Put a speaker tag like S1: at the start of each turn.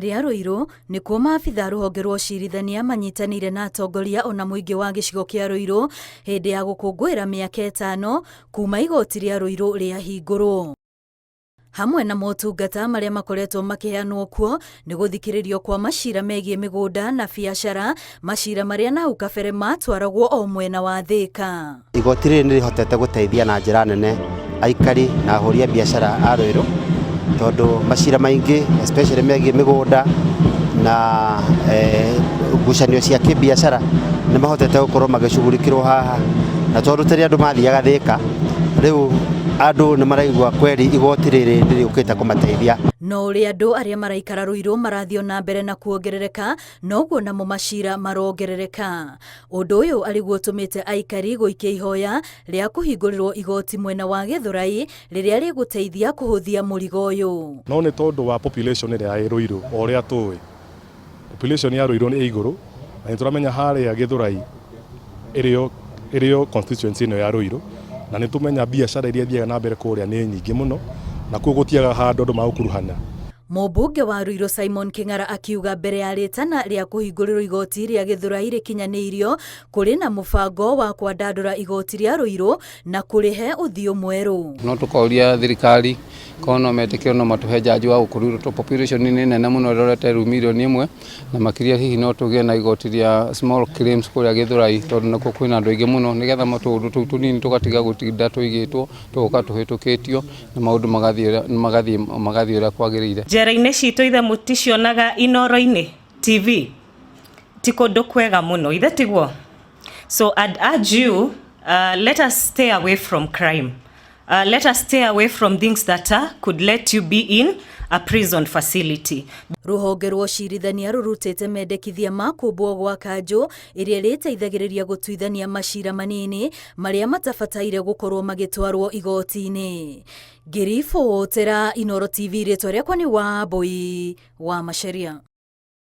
S1: rĩa Ruiru nĩkuo maabitha a rũhonge rwa ũcirithania manyitanĩire na atongoria ona mũingĩ wa gĩcigo kĩa Ruiru hĩndĩ ya gũkũngũĩra mĩaka ĩtano kuma igoti rĩa Ruiru rĩahingũrwo. Hamwe na motungata marĩa makoretwo makĩheanwo kuo nĩ gũthikĩrĩrio kwa macira megiĩ mĩgũnda na biacara, macira marĩa na hau kabere matwaragwo o mwena wa Thĩka.
S2: Igoti rĩrĩ nĩ rĩhotete gũteithia na njĩra nene aikari na ahũri a biacara a Ruiru tondũ macira maingĩ especially megiĩ mĩgũnda na ngucanio cia kĩbiacara nĩ mahotete gũkorwo magĩcugurikĩrwo haha, na tondũ tene andũ mathiaga Thĩka, rĩu andũ nĩ maraigua kweri igoti rĩrĩ nĩ rĩũkĩte kũmateithia.
S1: No ũrĩa andũ arĩa maraikara Ruiru marathiĩ o na mbere na kuongerereka, noguo namo macira marongerereka. Ũndũ ũyũ arĩguo ũtũmĩte aikari gũikia ihoya rĩa kũhingũrĩrwo igoti mwena wa Gĩthũrai rĩrĩa rĩgũteithia kũhũthia mũrigo ũyũ.
S3: No nĩ tondũ wa population ĩrĩa ĩ Ruiru o ũrĩa tũĩ, population ya Ruiru nĩ ĩ igũrũ na nĩ tũramenya harĩa Gĩthũrai ĩrĩ o constituency ĩno ya Ruiru na nĩ tũmenya biacara iria ithiaga na mbere kũrĩa nĩ nyingĩ mũno na koguo gũtiagaga handũ andũ magũkuruhana.
S1: Mũmbunge wa Ruiru Simon Kĩng'ara akiuga mbere ya rĩtana rĩa kũhingũrĩrwo igoti rĩa Gĩthũrai rĩkinyanĩirio, kũrĩ na mũbango wa kwandandũra igoti rĩa Ruiru na kũrĩhe ũthiũ mwerũ.
S4: No tũkoria thirikari korwo no metĩkĩre no matũhe jaji wa gũkũ Ruiru tondũ population nĩ nene mũno ĩrorete rĩu mirioni ĩmwe na makĩria. Hihi no tũgĩe na igoti rĩa small claims kũrĩa Gĩthũrai tondũ nakuo kwĩna andũ aingĩ mũno, nĩgetha tũũndũ tũu tũnini tũgatiga gũtinda tũigĩtwo tũgoka tũhĩtũkĩtio na maũndũ magathiĩ ũrĩa kwagĩrĩire.
S5: Njera-inĩ citũ ithe mũticionaga Inoro-inĩ TV ti kũndũ kwega mũno ithe tiguo? So I'd urge you, let us stay away from crime. Let us stay away from things that could let you be in a prison facility.
S1: Rũhonge rwa ũcirithania rũrutĩte mendekithia ma kũmbwo gwa kanjũ ĩrĩa ĩrĩteithagĩrĩria gũtuithania macira manini marĩa matabataire gũkorwo magĩtwarwo igoti-inĩ. Ngĩribotera Inoro TV, rĩtwa rĩakwa nĩ Wambui wa Macharia.